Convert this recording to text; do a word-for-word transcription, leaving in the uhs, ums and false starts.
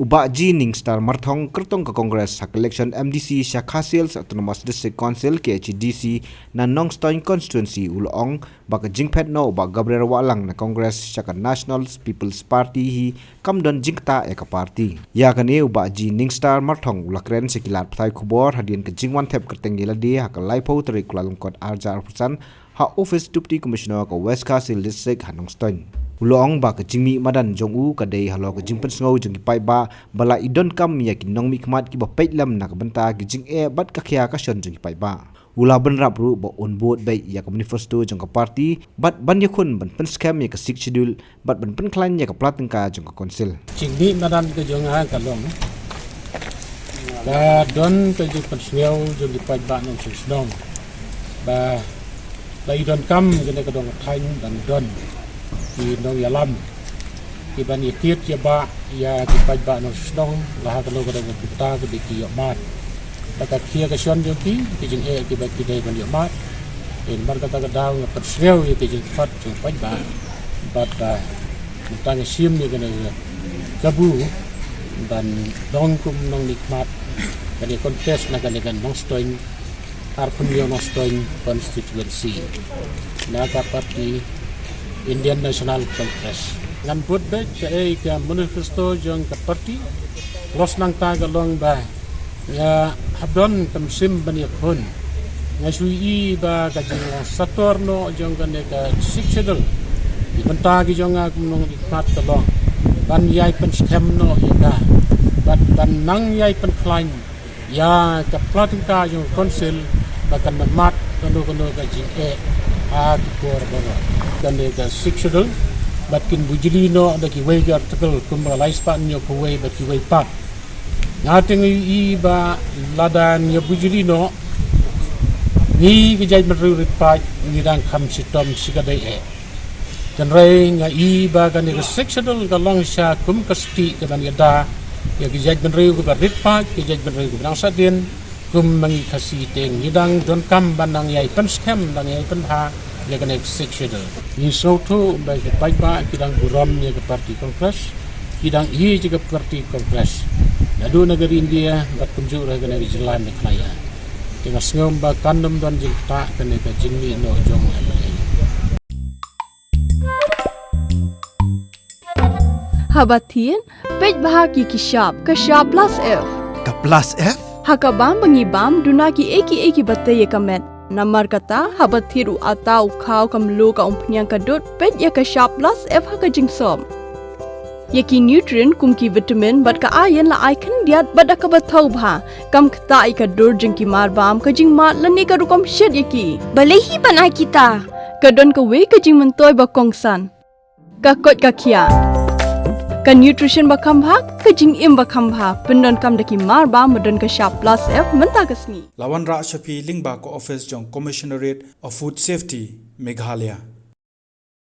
Bah G Ningstar Marthong, kyrtong ka Congress ha ka election M D C sha Khasi Hills Autonomous District Council, K H A D C, na Nongstoiñ constituency, u la ong ba ka jingphet noh u Bah Gabriel Wahlang na Congress sha ka National People's Party hi kam don jingktah ïa ka party. Ïa kane u Bah G Ningstar Marthong u la kren sha ki lad pathai khubor hadien ka jingwan thep kyrteng ïa lade ha ka laiphew tarik Kyllalyngkot arhajar arphew san ha office Deputy Commissioner ka West Khasi Hills District ha Nongstoiñ. U la ong ba ka jingmih madan jong u ka dei halor ka jingpynsngew jong ki paidbah ba la i donkam ïa ki nongmihkhmat kiba peit lem na ka bynta ki jingeh bad ka khia ka shon jong ki paidbah. U la bynrap ruh ba un bud beit ïa ka manifesto jong ka party bad ban ïakhun ban pynskhem ïa ka Sixth Schedule bad ban pynkhlaiñ ïa ka pla tyngka jong ka council. Jingmih madan ka jong nga ka long ka don ka jingpynsngew jong ki paidbah nongshong shnong ba la i donkam kane ka dong ka thaiñ ban don ki nongïalam kiban ïa tied ïa bah ïa ki paidbah nongshong shnong la ha kano kano ka bynta kiba ki ïohmad. Ba ka khia ka shon jong ki, ki jingeh kiba ki dei ban ïohmad. Te namar kata ka daw nga pynsngew ïa ki jingkhot jong paidbah bad mynta nga shim ïa kane ka kabu ban long kum nongmihkhmat kane contest na kane ka Nongstoiñ arphew hynñiew Nongstoiñ constituency na ka party Indian National Congress. Ngan bud beit kaei ka manifesto jong ka party. Los nangta ka long ba nga hap don ka mynsiem ban ïakhun. Nga shu ïohi ba ka jinglong sator noh jong kane ka Sixth Schedule, ki bynta ki jong nga kum nongmihkhmat ka long ban ïai pynskhem noh ïa ka bad ban nang ïai pynkhlaiñ ïa ka pla tyngka jong ka council ba kan ym mad kano kano ka jingeh ha ki por baroh. Kane ka Sixth Schedule bad kin bujli noh da kiwei ki article kumba lai spah hynñiew phew wei bad kiwei pat. Nga te nga ïohi ba lada ngi bujli noh, ngi ki jaitbynriew rit paid ngi dang kham shitom shi ka dei eh. Hynrei nga i ba kane ka Sixth Schedule ka long sha kum ka stieh kaban ïada ïa ki jaitbynriew kiba rit paid, ki jaitbynriew kiba dang sahdien. Kum ma ngi Khasi te ngi dang donkam ban nang ïai pynskhem, nang ïai pynbha ïa kane ka Sixth Schedule. Ngi sngewthuh ba ki paidbah ki dang burom ïa ka party Congress, ki dang ïeit ïa ka party Congress, naduh na ka ri India bad kumjuh ruh kane ka jylla Meghalaya. Te nga sngew ba kan ym don jingktah kane ka jingmih noh jong ngi. Haba thied, peit bha ki ki shap, ka shap plus F. Ka plus F? Ha ka bam ba ngi bam, duna kiei kiei kiba tei ïa ka met. Namar kata, haba thied u atta, u khaw, ka mluh, ka umphniang, ka dud, peit ïa ka shap plus F ha ka jingsop. Ïa ki nutrient kum ki vitamin bad ka iron la ai khyndiat bad da kaba thaw bha. Kam ktah ïa ka dur jong ki mar bam, ka jingmad lane ka rukom shet ïa ki. Balei hi ban ai kita? Ka don kawei ka jingmyntoi ba kongsan. Ka koit ka khiah. Ka nutrition ba kham bha, ka jingim ba kham bha. Pyndonkam da ki mar bam ba don ka shap plus F mynta ka sngi. La wanrah sha phi lyngba ka office jong Commissionerate of Food Safety, Meghalaya.